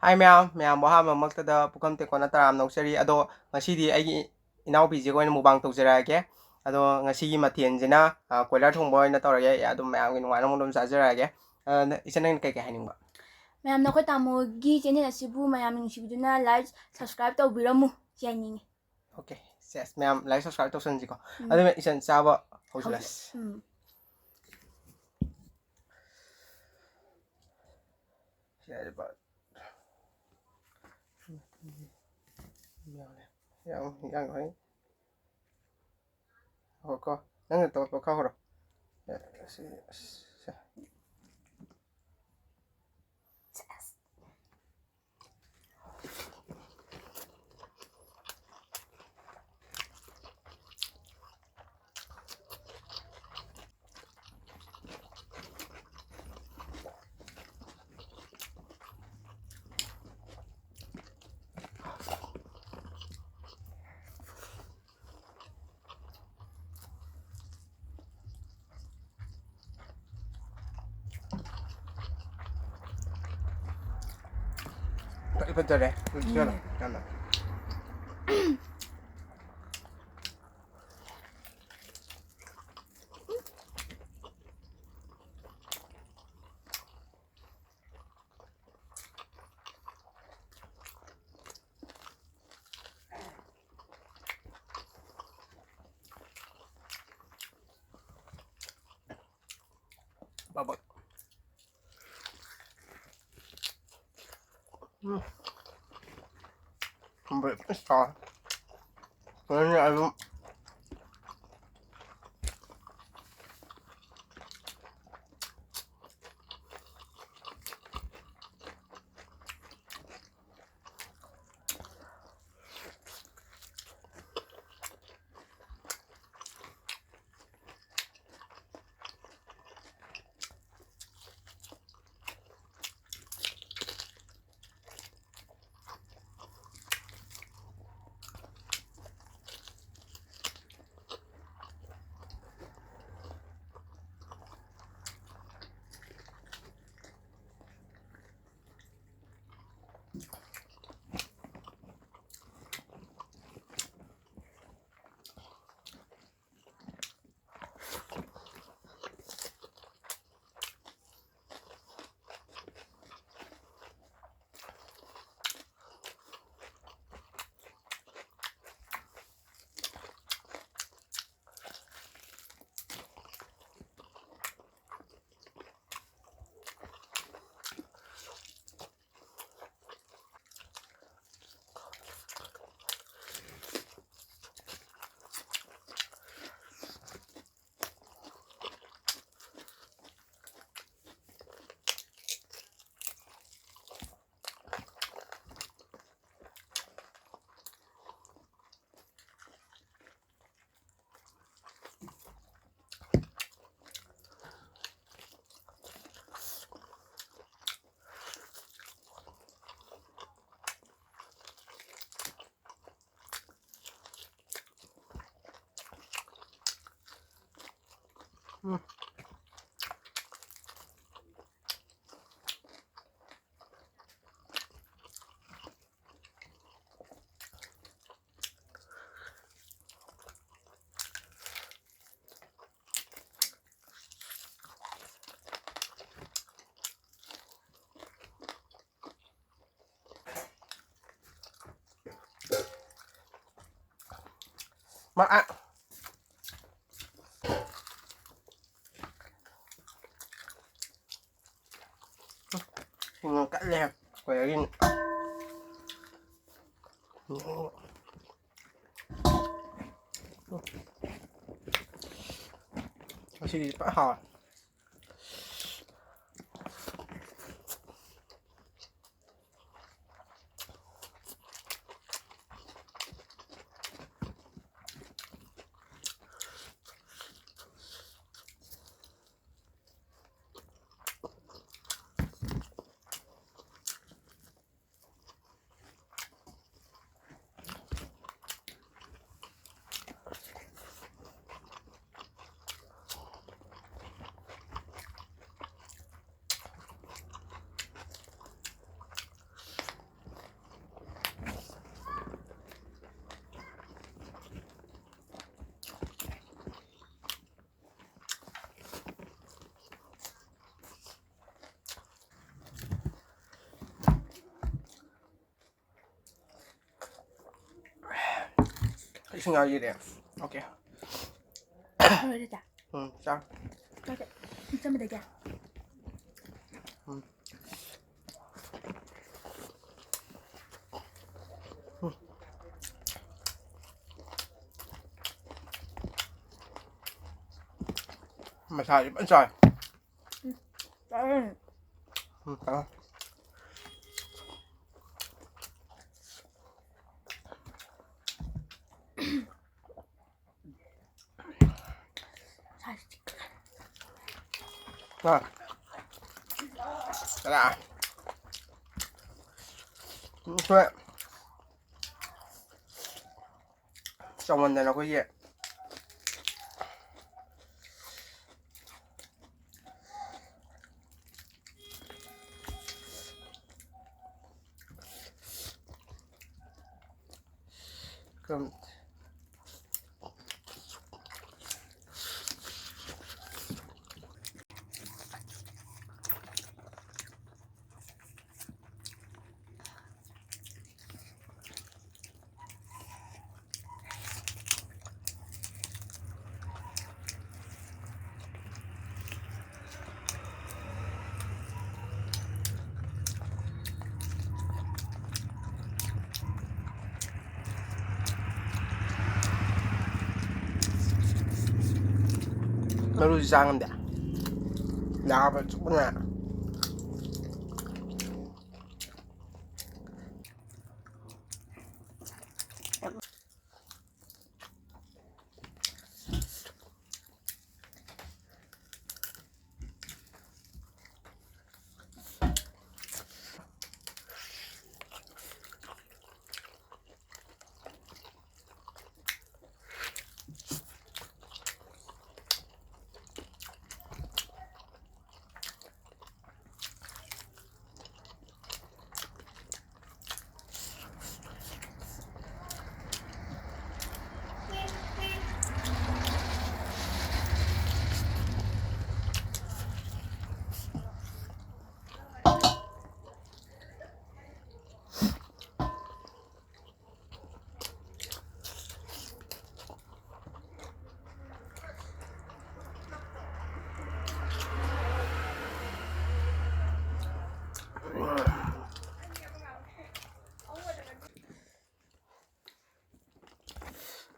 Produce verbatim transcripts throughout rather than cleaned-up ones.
ꯍꯥꯏ ꯃꯌꯥꯝ, ꯃꯌꯥꯝꯕꯨ ꯑꯍꯥꯟꯕꯃꯛꯇꯗ ꯄꯨꯈꯝ ꯇꯦꯡꯀꯣꯠꯅ ꯇꯔꯥꯝꯅ ꯑꯣꯛꯆꯔꯤ꯫ ꯑꯗꯣ ꯉꯁꯤꯗꯤ ꯑꯩꯒꯤ ꯏꯅꯥꯎꯄꯤꯁꯤꯒ ꯑꯣꯏꯅ mukbang ꯇꯧꯖꯔꯛꯑꯒꯦ꯫ ꯑꯗꯣ ꯉꯁꯤꯒꯤ ꯃꯊꯦꯜꯁꯤꯅ, ꯑ, ꯀꯣꯏꯂꯔ ꯊꯣꯡꯕ ꯑꯣꯏꯅ ꯇꯧꯔꯒꯦ꯫ ꯑꯩ ꯑꯗꯨꯝ ꯃꯌꯥꯝꯒꯤ ꯅꯨꯡꯉꯥꯏꯅꯕ ꯑꯗꯨꯝ ꯆꯥꯖꯔꯛꯑꯒꯦ꯫ ꯑ, ꯅ-, ꯏꯆꯟ, ꯅꯪꯅ ꯀꯩ ꯀꯩ ꯍꯥꯏꯅꯤꯡꯕ? ꯃꯌꯥꯝꯅ ꯑꯩꯈꯣꯏ ꯇꯥꯃꯣꯒꯤ channel ꯑꯁꯤꯕꯨ ꯃꯌꯥꯝꯅ ꯅꯨꯡꯁꯤꯕꯤꯗꯨꯅ like, subscribe ꯇꯧꯕꯤꯔꯝꯃꯨ, ꯁꯤ ꯍꯥꯏꯅꯤꯡꯉꯤ꯫ Okay, ꯁꯦꯁ, ꯃꯌꯥꯝ like, subscribe ꯇꯧꯁꯟꯁꯤꯀꯣ꯫ ꯎꯝ꯫ ꯑꯗꯨꯒ ꯏꯆꯟ ꯆꯥꯕ ꯍꯧꯖꯤꯜꯂꯁꯤ꯫ ꯍꯧꯖꯤꯛ-, ꯎꯝ꯫ ꯁꯤ ꯍꯥꯏꯔꯤꯕ꯫ ꯌꯥꯎꯔꯦ꯫ ꯌꯥꯝ, ꯌꯥꯝ ꯐꯩ꯫ ꯉꯥꯏꯈꯣꯀꯣ꯫ ꯅꯪꯅ ꯇꯧꯔꯛꯄ ꯈꯔ ꯍꯧꯔꯣ꯫ ꯑꯦ, ꯁꯤ, ꯑꯁ, ꯁꯦ꯫ ꯐꯗꯤ ꯐꯖꯔꯦ꯫ ꯎꯝ, ꯎꯝ꯫ ꯌꯥꯝꯅ꯫ ꯕꯥꯕꯛ꯫ ꯎꯝ꯫ ꯕ꯭ꯔꯦꯛꯐꯥꯁ ꯇꯥꯔꯦ꯫ ꯍꯣꯔꯦꯟ ꯑꯗꯨꯝ ꯎꯝ꯫ ꯃꯥ-, ꯑ-, ꯁꯤꯡꯅ ꯀꯠꯂꯦ ꯑꯩꯈꯣꯏ ꯑꯔꯤꯟ꯫ ꯉꯁꯤꯗꯤ ꯐꯖꯅ ꯍꯥꯎꯔꯦ꯫ ꯏꯁꯤꯡ ꯌꯥꯎꯔꯤꯗꯤ꯫ ꯑꯣꯀꯦ꯫ ꯂꯣꯏꯔꯦ ꯆꯥ꯫ ꯎꯝ, ꯆꯥ꯫ ꯂꯣꯏꯔꯦ꯫ ꯏꯆꯝꯕꯗꯒꯤ꯫ ꯎꯝ꯫ ꯎꯝ꯫ ꯃꯁꯥꯗꯤ ꯐꯖꯅ ꯆꯥꯎꯋꯦ꯫ ꯎꯝ꯫ ꯆꯥꯔꯅꯤ꯫ ꯎꯝ, ꯆꯥꯔꯣ꯫ ꯍꯥ꯫ ꯀꯅꯥ? ꯑꯩꯈꯣꯏ ꯆꯥꯎꯃꯟꯗꯅ ꯑꯩꯈꯣꯏꯒꯤ ꯎꯝ꯫ ꯃꯔꯨꯁꯤ ꯆꯥ ꯉꯝꯗꯦ꯫ ꯂꯥꯕ ꯆꯨꯞꯄꯅ꯫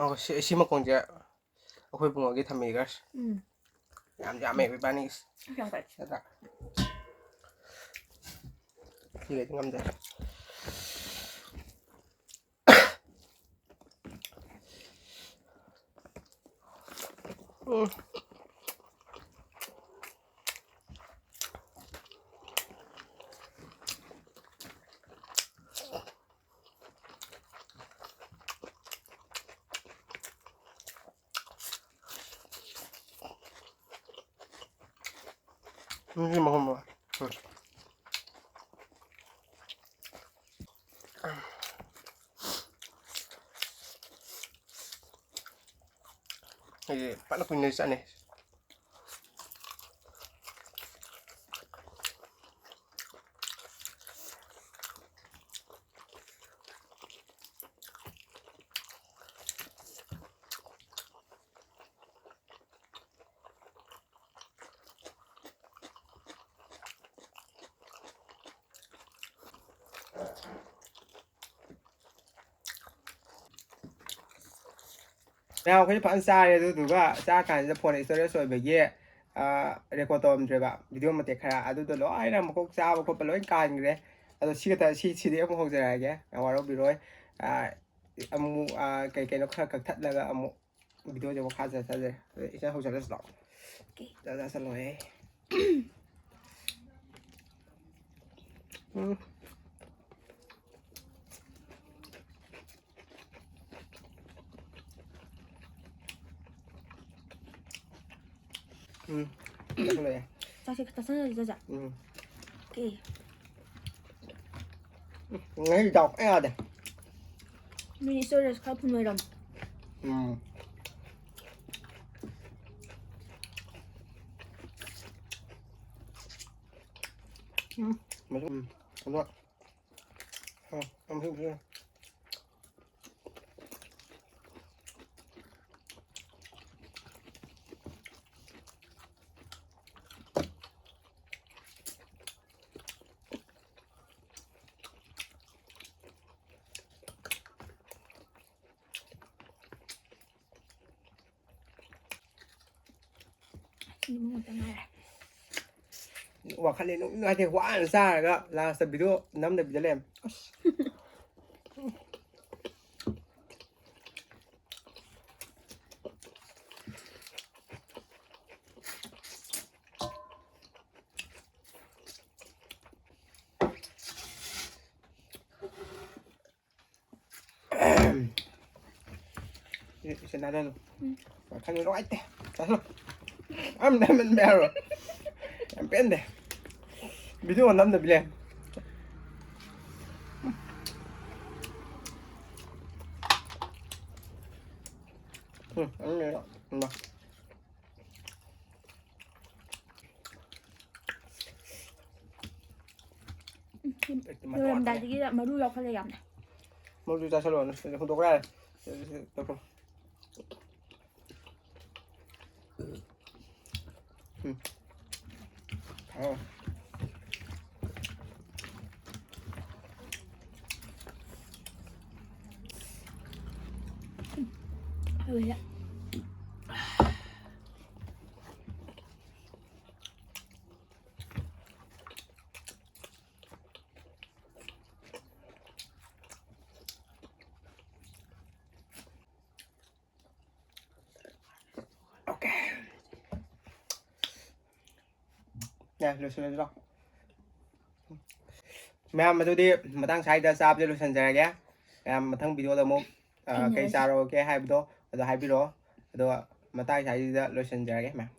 ꯑꯣ, ꯁꯤ, ꯁꯤ ꯃꯈꯣꯡꯁꯦ ꯑꯩꯈꯣꯏ ꯕꯨꯡꯉꯣꯒꯤ ꯊꯝꯃꯤ, guys꯫ ꯎꯝ꯫ ꯌꯥꯝ ꯌꯥꯝꯃꯦ ꯏꯕꯥꯅꯤ꯫ ꯌꯥꯝ ꯀꯜꯂꯦ꯫ ꯅꯠꯇ꯭ꯔꯥ? ꯁꯤꯒꯗꯤ ꯉꯝꯗꯦ꯫ ꯎꯝ꯫ ꯎꯝ, ꯁꯤ ꯃꯍꯨꯝ ꯑꯃ꯫ ꯎꯝ꯫ ꯑꯩꯗꯤ ꯐꯅ ꯀꯨꯏꯅ ꯆꯠꯅꯤ꯫ ꯃꯌꯥꯝ ꯑꯩꯈꯣꯏ ꯐꯖꯅ ꯆꯥꯔꯦ, ꯑꯗꯨꯗꯨꯒ ꯆꯥꯔ ꯀꯥꯟꯁꯤꯗ ꯐꯣꯟ ꯏꯁꯇꯣꯔꯦꯖ ꯑꯣꯏꯕꯒꯤ, ꯑ, ꯔꯦꯀꯣꯔꯗ ꯇꯧꯔꯝꯗ꯭ꯔꯦꯕ, ꯚꯤꯗꯤꯑꯣ ꯃꯇꯦꯛ ꯈꯔ꯫ ꯑꯗꯨꯗꯣ ꯂꯣꯏꯅ ꯃꯀꯣꯛ ꯆꯥꯕ ꯈꯣꯠꯄ ꯂꯣꯏ ꯀꯥꯟꯈ꯭ꯔꯦ꯫ ꯑꯗꯣ ꯁꯤ ꯈꯛꯇ, ꯁꯤ, ꯁꯤꯗꯤ ꯑꯃꯨꯛ ꯍꯧꯖꯔꯛꯑꯒꯦ, ꯌꯥꯝ ꯋꯥꯔꯧꯕꯤꯔꯣꯏ꯫ ꯑ, ꯑꯃꯨꯛ, ꯑ, ꯀꯩ ꯀꯩꯅꯣ ꯈꯔ ꯀꯛꯊꯠꯂꯒ ꯑꯃꯨꯛ ꯚꯤꯗꯤꯑꯣꯁꯦ ꯃꯈꯥ ꯆꯠꯊꯖꯔꯦ꯫ ꯑꯗꯣ ꯏꯆꯟ ꯍꯧꯖꯔꯁꯤ ꯂꯥꯛꯑꯣ꯫ ꯆꯥ ꯆꯥꯁꯜꯂꯣꯍꯦ꯫ ꯎꯝ꯫ ꯎꯝ꯫ ꯆꯥꯁꯜꯂꯣꯍꯦ꯫ ꯆꯥꯛꯁꯦ ꯈꯤꯇ ꯆꯥꯁꯜꯂꯁꯤ, ꯆꯥꯁꯦ꯫ ꯎꯝ꯫ ꯑꯣꯀꯦ꯫ ꯎꯝ, ꯉꯁꯤ ꯗꯥꯎ ꯈꯔ ꯌꯥꯗꯦ꯫ ꯃꯤꯅꯤ ꯏꯁꯇꯣꯔꯦꯖ ꯈꯔ ꯐꯨꯟ ꯑꯣꯏꯔꯝꯃꯦ꯫ ꯎꯝ꯫ ꯎꯝ, ꯃꯗꯨ, ꯎꯝ, ꯑꯗꯣ, ꯍꯥ, ꯌꯥꯝ ꯊꯨꯝ ꯊꯨꯝ꯫ ꯁꯤꯃ ꯉꯥꯛꯇ ꯉꯥꯏꯔꯦ꯫ ꯋꯥꯈꯜ ꯅꯨꯡꯉꯥꯏꯇꯦ, ꯋꯥꯅ ꯆꯥꯔꯒ ꯂꯥꯁꯇ ꯚꯤꯗꯤꯑꯣ ꯅꯝꯗꯕꯤꯗ ꯂꯩꯔꯝꯃꯦ꯫ ꯑꯁ꯫ ꯏꯆꯦ, ꯏꯆꯦ ꯅꯥꯗꯥꯂꯨ꯫ ꯎꯝ꯫ ꯋꯥꯈꯜ ꯅꯨꯡꯉꯥꯏꯇꯦ꯫ ꯆꯠꯂꯣ꯫ ꯑꯝ ꯅꯝꯍꯟꯕ ꯌꯥꯔꯣꯏ꯫ ꯌꯥꯝ ꯄꯦꯟꯗꯦ꯫ ꯚꯤꯗꯤꯑꯣ ꯅꯝꯗꯕꯤ ꯂꯩ꯫ ꯎꯝ, ꯑꯗꯨꯅꯦ꯫ ꯂꯣꯏꯔꯝꯗꯥꯏꯗꯒꯤ ꯃꯔꯨ ꯂꯧꯈꯠꯂꯦ ꯌꯥꯝꯅ꯫ ꯃꯔꯨꯁꯨ ꯆꯥꯁꯜꯂꯣ, ꯍꯨꯟꯗꯣꯛꯈ꯭ꯔꯦ꯫ ꯎꯝ꯫ ꯍꯥꯎ꯫ ꯂꯣꯏꯔꯦ꯫ Okay. ꯌꯥ, ꯂꯣꯏꯁꯤꯜꯂꯁꯤꯔꯣ? ꯃꯌꯥꯝ, ꯑꯗꯨꯗꯤ ꯃꯇꯥꯡ ꯁ꯭ꯋꯥꯏꯗ ꯆꯥꯕꯁꯦ ꯂꯣꯏꯁꯤꯟꯖꯔꯒꯦ꯫ ꯃꯌꯥꯝ, ꯃꯊꯪ ꯚꯤꯗꯤꯑꯣꯗ ꯑꯃꯨꯛ, ꯑ, ꯀꯩ ꯊꯦꯡꯅꯔꯁꯤ꯫ ꯆꯥꯔꯛꯑꯣꯒꯦ ꯍꯥꯏꯕꯗꯣ ꯑꯗꯣ ꯍꯥꯏꯕꯤꯔꯛꯑꯣ꯫ ꯑꯗꯨꯒ ꯃꯇꯥꯡ ꯁ꯭ꯋꯥꯏꯁꯤꯗ ꯂꯣꯏꯁꯤꯟꯖꯔꯒꯦ ꯃꯌꯥꯝ꯫